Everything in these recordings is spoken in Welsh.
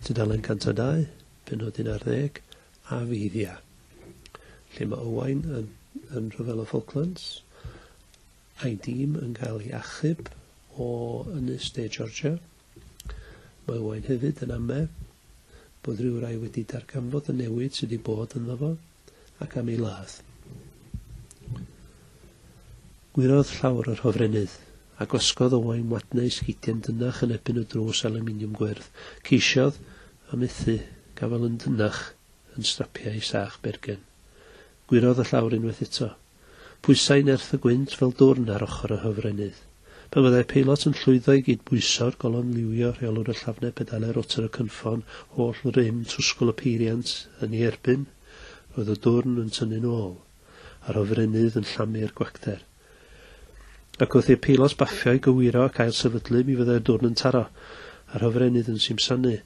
Tudalen 102, pennod 11, a Feiddia, lle mae Owain yn, yn rhyfel y Falklands, a'i dîm yn cael ei achub o ynys De Georgia. Mae Owain hefyd yn ame bod rhywrai wedi darganfod y newid sydd wedi bod ynddo fo ac am ei ladd. Gwyrodd llawr yr hofrennydd, a gwasgodd Owain wadnau sgidiau'n dynnach yn erbyn y drws alwminiwm gwyrdd. Ceisiodd, a methu, gafael yn dynnach yn strapiau ei sach bergen. Gwyrodd y llawr unwaith eto. Pwysai nerth y gwynt fel dwrn ar ochr y hofrennydd. Pan fyddai'r peilot yn llwyddo i gydbwyso'r golofn liwio rheolwr y llafnau pedalau rotor y cynffon, holl rym trwsgwl y peiriant yn ei erbyn, roedd y dwrn yn tynnu'n ôl, a'r hofrennydd yn llamu'r gwacter. Ac wrth i'r peilot baffio i gywiro ac ailsefydlu, mi fyddai'r dwrn yn taro, a'r hofrennydd yn simsanu,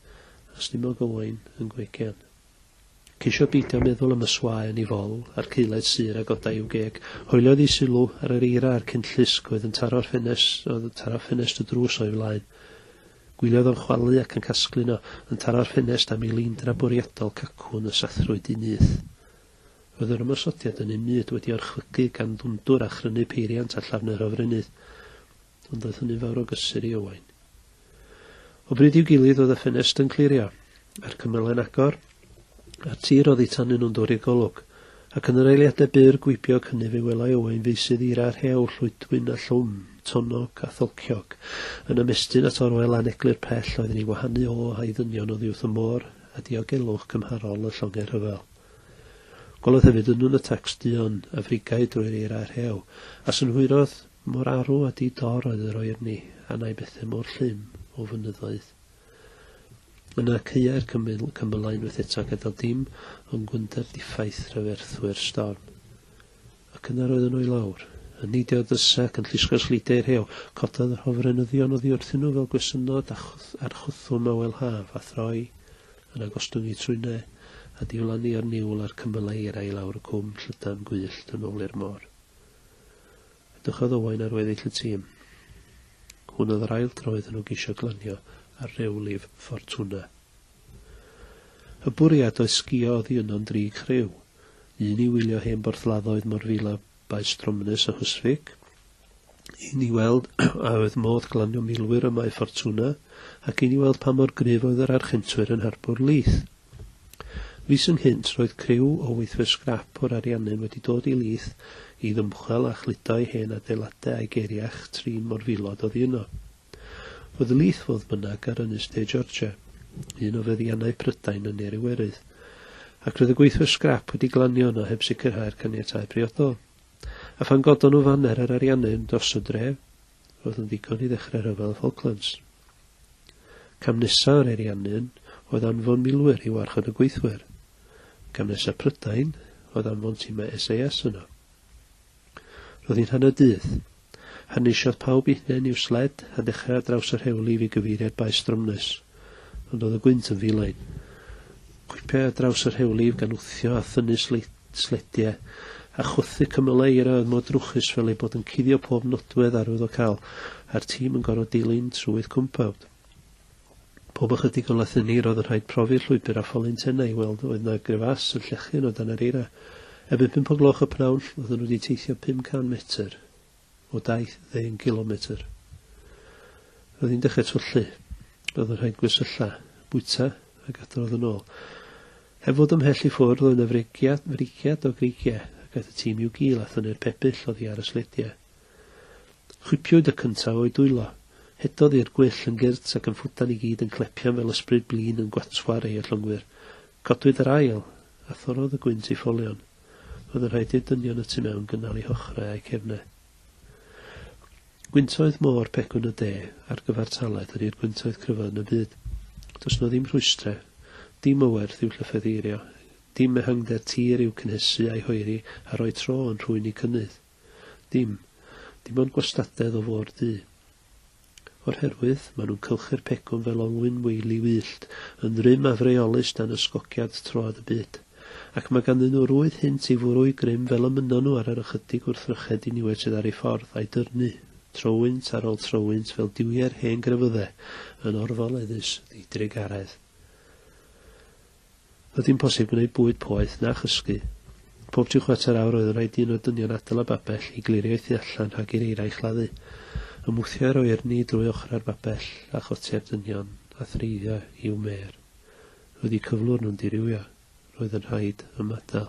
a stumog Owain yn gwegian. Ceisio beidio meddwl am y swae yn ei fol, a'r ceuled sur a godai i'w geg. Hoeliodd ei sylw ar yr eira a'r cenllysg oedd yn taro'r ffenest oedd yn taro ffenest y drws o'i flaen. Gwyliodd o'n chwalu ac yn casglu yno, yn taro'r ffenest am ei leindra bwriadol cacwn y sathrwyd i nyth. Roedd yr ymosodiad yn un myd wedi orchfygu gan ddwndwr a chrynu peiriant a llafnau hofrennydd, ond doedd hynny'n fawr o gysur i Owain. O bryd i'w gilydd oedd y ffenest yn clirio, a'r cymylau'n agor, a'r tir oddi tanyn nhw'n dod i'r golwg, ac yn yr eiliadau byr gwibiog hynny fe welai Owain feysydd eira rhew, llwydwyn a llwm, tonnog a tholciog, yn ymestyn at orwel aneglur pell oedd yn ei wahanu o a'i ddynion oddi wrth y môr a diogelwch cymharol y llongau rhyfel. Gwelodd hefyd ynwn y tacs duon a frigau drwy'r eira rhew, a synhwyrodd Mor arw a di-dor oedd yr oerni, a nai bethe mor llym o fynyddoedd. Yna caeai'r cymyl, cymylau unwaith eto a gadael dim ond gwynder diffaith rhyferthwy'r storm. Ac yna roedden nhw i lawr, yn neidio o ddysau ac yn llusgo sleidiau rhew. Cododd yr hofrenyddion oddi wrthyn nhw fel gwesynnod ar chwthwm awel haf, a throi, yna gostwng eu trwynau, a diflannu o'r niwl a'r cymylau eira i lawr y cwm llydan gwyllt yn ôl i'r môr. Edrychodd Owain ar weddill y tîm. Hwn oedd yr ail dro iddyn nhw geisio glanio ar rewlif Fortuna. Y bwriad oedd sgïo oddi yno'n dri criw, un i wylio hen borthladdoedd morfila Bae Stromness a Husvik, un i weld a oedd modd glanio milwyr ym Mae Fortuna, ac un i weld pa mor gryf oedd yr Archentwyr yn harbwr Leith. Fis ynghynt, roedd criw o weithwyr sgrap o'r Ariannin wedi dod i Leith i ddymchwel a chludo ei hen adeiladau a'i geiriach trin morfilod oddi yno. Roedd Leith, fodd bynnag, ar ynys De Georgia, un o feddiannau Prydain yn Ne'r Iwerydd, ac roedd y gweithwyr sgrap wedi glanio yno heb sicrhau'r caniatâd priodol. A phan godon nhw faner yr Ariannin dros y dref, roedd yn ddigon i ddechrau Rhyfel y Falklands. Cam nesaf yr Ariannin oedd anfon milwyr i warchod y gweithwyr. Cam nesaf Prydain oedd anfon timau SAS yno. Roedd hi'n hanner dydd. Harneisiodd pawb eu hunain i'w sled a dechrau ar draws y rhewlif i gyfeiriad Bae Stromness. Ond oedd y gwynt yn filain. Chwipiai ar draws y rhewlif gan wthio a thynnu slediau a chwythu cymylau eira oedd mor drwchus fel eu bod yn cuddio pob nodwedd arwyddocaol, a'r tîm yn gorfod dilyn trwydd cwmpawd. Pob ychydig o lathenni roedd yn rhaid profi'r llwybr â pholyn tenau i weld oedd 'na grefas yn llechu yno dan yr eira. Erbyn pump o gloch y pnawn oedden nhw wedi teithio 500 metr o daith ddeng cilometr. Roedd hi'n dechrau twyllu. Roedd yn rhaid gwersylla, bwyta ac adrodd yn ôl. Heb fod ymhell i ffwrdd roedd yna fregiad, fregiad o greigiau ac aeth y tîm i'w gil a thynnu'r pebyll oddi ar y slediau. Chwipiwyd y cyntaf o'i dwylo. Hedodd i'r gwyll yn gyrt ac yn ffwdan i gyd yn clepian fel ysbryd blin yn gwatwar ei ollyngwyr. Codwyd yr ail, a thorrodd y gwynt ei pholion. Roedd yn rhaid i'r dynion y tu mewn gynnal eu hochrau a'u cefnau. Gwyntoedd môr pegwn y de ar gyfartaledd ydi'r gwyntoedd cryfaf yn y byd. Does 'no ddim rhwystrau, dim owerth i'w llyffetheirio, dim ehangder tir i'w cynhesu a'i hoeri a rhoi tro yn rhwyn eu cynnydd. Dim. Dim ond gwastadedd o fôr du. O'r herwydd, maen nhw'n cylchu'r pegwn fel olwyn weili wyllt, yn drym afreolus dan ysgogiad troad y byd. Ac mae ganddyn nhw rwydd hynt i fwrw'u grym fel y mynnon nhw ar yr ychydig wrthrychau diniwed sydd ar eu ffordd, a'i dyrnu, trowynt ar ôl trowynt, fel duwiau'r hen grefyddau, yn orfoleddus, ddidrugaredd. Doedd dim posib gwneud bwyd poeth na chysgu. Pob tri chwarter awr oedd yn rhaid i un o'r dynion adael y babell i glirio ei thu allan rhag i'r eira ei chladdu. Ymwthiai'r oerni drwy ochrau'r babell a chotiau'r dynion a threiddio i'w mêr. Roedd eu cyflwr nhw'n dirywio. Roedd yn rhaid ymadael.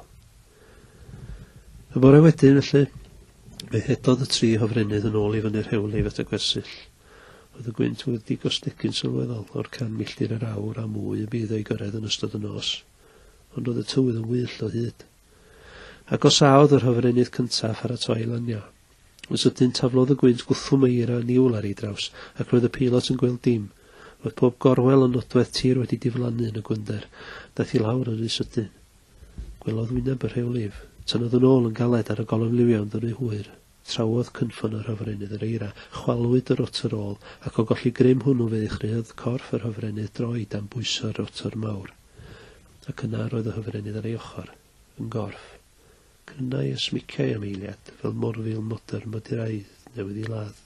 Y bore wedyn, felly, fe hedodd y tri hofrennydd yn ôl i fyny'r rhewlif at y gwersyll. Roedd y gwynt wedi gostegy'n sylweddol o'r 100 milltir yr awr a mwy y bu iddo ei gyrraedd yn ystod y nos, ond roedd y tywydd yn wyllt o hyd. Agosaodd yr hofrennydd cyntaf a pharatoi i lanio. Yn sydyn taflodd y gwynt gwthwm eira a niwl ar ei draws, ac roedd y peilot yn gweld dim. Roedd pob gorwel o nodwedd tir wedi diflannu yn y gwynder. Daeth i lawr yn rhy sydyn. Gwelodd wyneb y rhewlif. Tynnodd yn ôl yn galed ar y golofn liwio ond yn rhy hwyr. Trawodd cynffon yr hofrennydd yr eira, chwalwyd y rotor ôl, ac o golli grym hwnnw fe ddechreuodd corff yr hofrennydd droi dan bwyso'r rotor mawr. Ac yna roedd y hofrennydd ar ei ochr, yn gorff. Crynai a smiciai am eiliad, fel morfil modern moduraidd newydd ei ladd.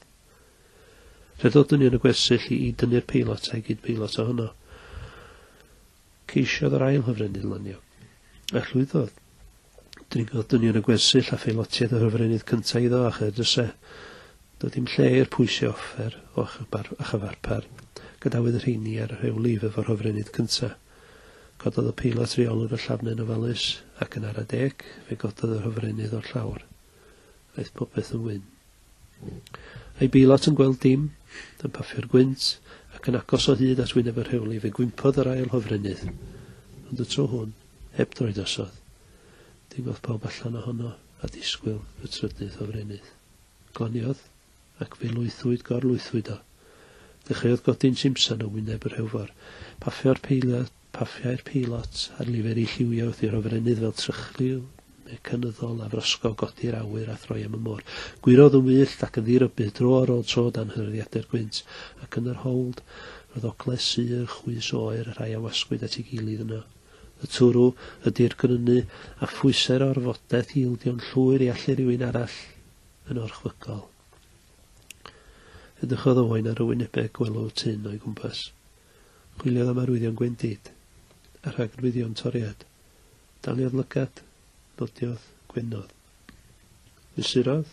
Rhedodd dynion y gwersyll i i dynnu'r peilot a'i gyd-beilot ohono. Ceisiodd yr ail hofrennydd lanio, a llwyddodd. Dringodd dynion y gwersyll a pheilotiaid yr hofrennydd cyntaf iddo a chau'r drysau. Doedd dim lle i'r pwysau offer o a chyfarpar. Gadawyd y rheini ar y rhewlif efo'r hofrennydd cyntaf. Cododd y peilot reolwr y llafnau'n ofalus, ac yn ara deg, fe gododd yr hofrennydd o'r llawr. Aeth popeth yn wyn. A'i beilot yn gweld dim, yn paffio'r gwynt, ac yn agos o hyd at wyneb y rhewlif, fe gwympodd yr ail hofrennydd. Ond y tro hwn, heb droi drosodd. Dyngodd pawb allan ohono a disgwyl y trydydd hofrennydd. Glaniodd, ac fe lwythwyd gorlwythwyd o. Dechreuodd godi'n simsan o wyneb y rhewfor. Paffio'r peilot, paffiai'r peilot ar liferi lliwio wrth i'r hofrennydd fel trychliw mecanyddol a frosgo godi'r awyr a throi am y môr. Gwyrodd yn wyllt ac yn ddirybudd dro ar ôl tro dan hyrddiadau'r gwynt, ac yn yr howld roedd ogle sur, chwys oer y rhai a wasgwyd at ei gilydd yno. Y twrw, y dirgrynu, a phwysau'r orfodaeth i ildio'n llwyr i allu rhywun arall yn orchfygol. Edrychodd Owain ar y wynebau gwelw tynn o'i gwmpas. Chwiliodd am arwyddion gwendid a rhagrwyddion toriad. Daliodd lygad, nodiodd, gwenodd. Mesurodd,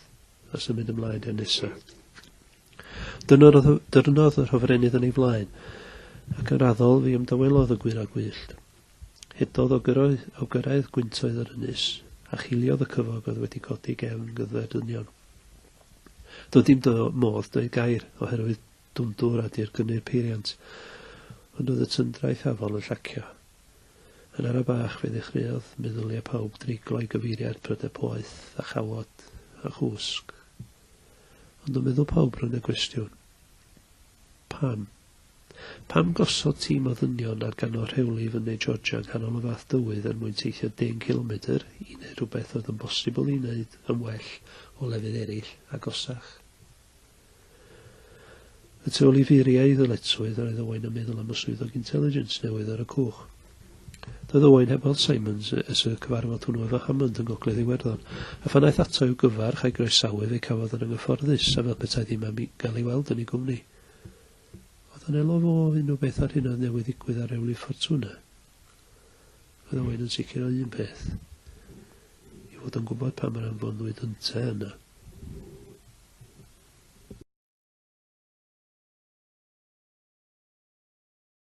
a symud ymlaen i'r nesa. Dyrnodd, dyrnodd yr hofrennydd yn ei flaen, ac yn raddol fe ymdawelodd y gwŷr a gwyllt. Hedodd o gyrraedd, o gyrraedd gwyntoedd yr ynys, a chiliodd y cyfog oedd wedi codi gefn gyda'r dynion. Doedd dim do modd dweud gair, oherwydd dwndwr a dirgynnu'r peiriant, ond oedd y tyndra eithafol yn llacio. Yn ara bach fe ddechreuodd meddyliau pawb dreiglo i gyfeiriad prydau poeth a chawod a chwsg. Ond yn meddwl pawb roedd 'na gwestiwn. Pam? Pam gosod tîm o ddynion ar ganol rhewlif yn Ne Georgia yng nghanol y fath dywydd er mwyn teithio deng cilomedr i wneud rhywbeth oedd yn bosibl ei wneud yn well o lefydd eraill agosach? Y tu ôl i furiau ei ddyletswydd yr oedd Owain yn meddwl am y swyddog intelligence newydd ar y cwch. Doedd Owain heb weld Simons ers y cyfarfod hwnnw efo Hammond yng Ngogledd Iwerddon, a phan aeth ato i'w gyfarch a'i groesawu fe cafodd yn anghyfforddus a fel petai ddim am gael ei weld yn ei gwmni. Oedd a wnelo fo unrhyw beth â'r hyn oedd newydd ddigwydd ar rewlif Ffortuna? Roedd Owain yn sicr o un peth, ei fod o'n gwybod pam yr anfonwyd ynte yna.